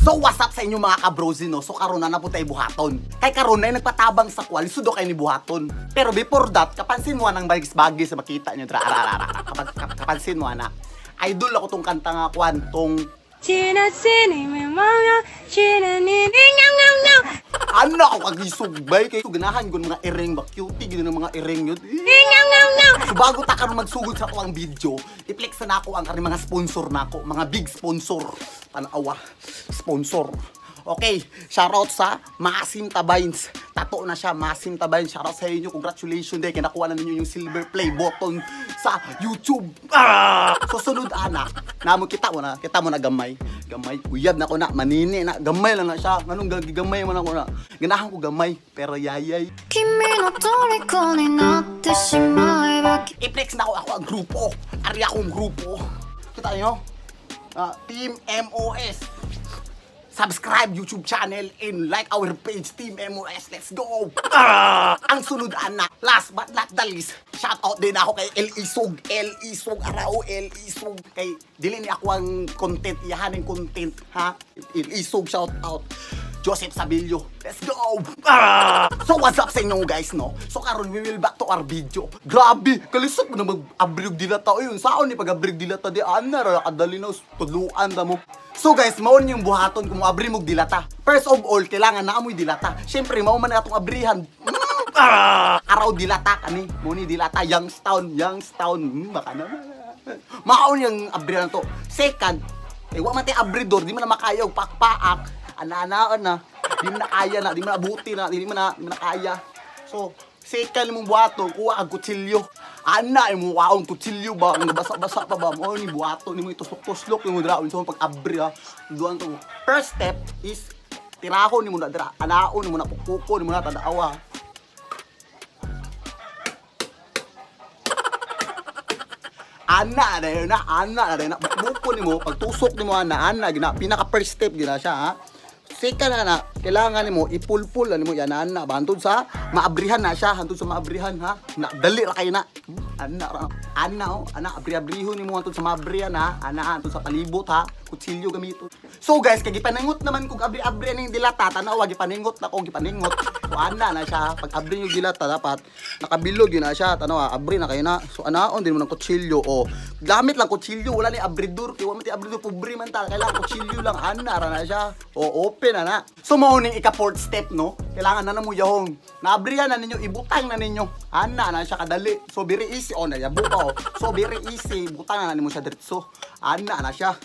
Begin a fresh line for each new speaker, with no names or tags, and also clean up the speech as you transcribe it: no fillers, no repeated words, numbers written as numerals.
So what's up sa inyo mga kabrozi, no? So karon na napunta buhaton. Kay karon na nagpatabang sa kwal, sudo kay ni buhaton. Pero before that, kapansin mo anang bagis-bagis sa makita nyo dra ara ara. Kapansin mo ana. Idol ako tong kanta nga kwan, tong
China sini may mga china ni ngaw ngaw ngaw.
Ano ako kagisugbay kay ganahan gun mga ereng ba, cutie gid ng mga ereng yun.
Ngaw ngaw ngaw.
So bago ta karon magsugod sa ako ang video, i-flex na nako ang kaning mga sponsor nako, mga big sponsor. Tanawa, sponsor. Okay, shoutout sa Maasim Tabains. Tato na siya, Maasim Tabains. Shoutout sa inyo, congratulations dahil kinakuha na ninyo yung silver play button sa YouTube. Ah! So sunod ana, namo kita mo na gamay. Gamay, uyab na ko na, manini na, gamay lang na siya. Nganong gamay man ako na. Ganahan ko gamay, pero yayay. I-flex na ako ang grupo. Ari akong grupo. Kita nyo? Team MOS. Subscribe YouTube channel and like our page Team MOS. Let's go! Ah! Ang sunod anak, last but not the least, shout out din ako kay El Isog. El Isog, arao El Isog. Kay dili ni ako ang content, iyahan ang content, ha? El Isog, shout out. Joseph Sabilio. Let's go! Ah! So what's up sa inyo guys, no? So karon we will back to our video. Grabe, kalisod mo na mag-abriog dilata. Ayun, saon ni pag-abriog dilata di ana ra kadali na tudluan ta mo. So guys, mao ni yung buhaton kung moabri mog dilata. First of all, kailangan na amoy dilata. Syempre, mao man atong abrihan. Ah! Araw dilata kani. Mo ni dilata Youngstown, Youngstown. Baka naman. Mao ni ang abrihan to. Second, eh wa man tay abridor, di man na makaya og pakpaak. Ana-ana na, di mo na kaya na, di mo na abuti na, di mo na kaya. So, second mong buhaton, kuha ang kutsilyo. Ana, imong waong kutsilyo ba? Ang basa-basa pa ba? Mo ni buhaton, ni mo ituslok-tuslok, ni mo dra, unsa pag-abri ha. Duan to. First step is, tirahon ni mo na dra, anaon ni mo na, pukpuko ni mo na, tadaawa. Ana, na na, ana, na na, buko ni mo, pagtusok ni mo, ana, ana, gina, pinaka first step gina siya ha. Second na, kailangan nimo ipulpul nimo yan ana ba hantod sa maabrihan na siya, hantod sa maabrihan ha. Na dali ra kay na. Ana ra. Ana oh, ana abri-abrihon nimo hantod sa maabrihan ha. Ana hantod sa palibot ha. Kutsilyo gamito. So guys, kay gipaningot naman kog abri-abri ning dilata, tan-awa gipaningot na ko, gipaningot. So ana na siya, pag abri yung dilata dapat nakabilog yun na siya, tan-awa abri na kayo na. So anaon din mo ng kutsilyo oh. Gamit lang kutsilyo, wala ni abridor, kay wa man ti abridor, pobre man ta, kailangan kutsilyo lang ana ra na siya. O open na na. So mao ning ika fourth step no. Kailangan na namo yahong. Naabrihan na ninyo, ibutang na ninyo. Ana na siya kadali. So very easy oh, nayabo pa oh. So very easy, butang na nimo siya diretso. Ana na siya.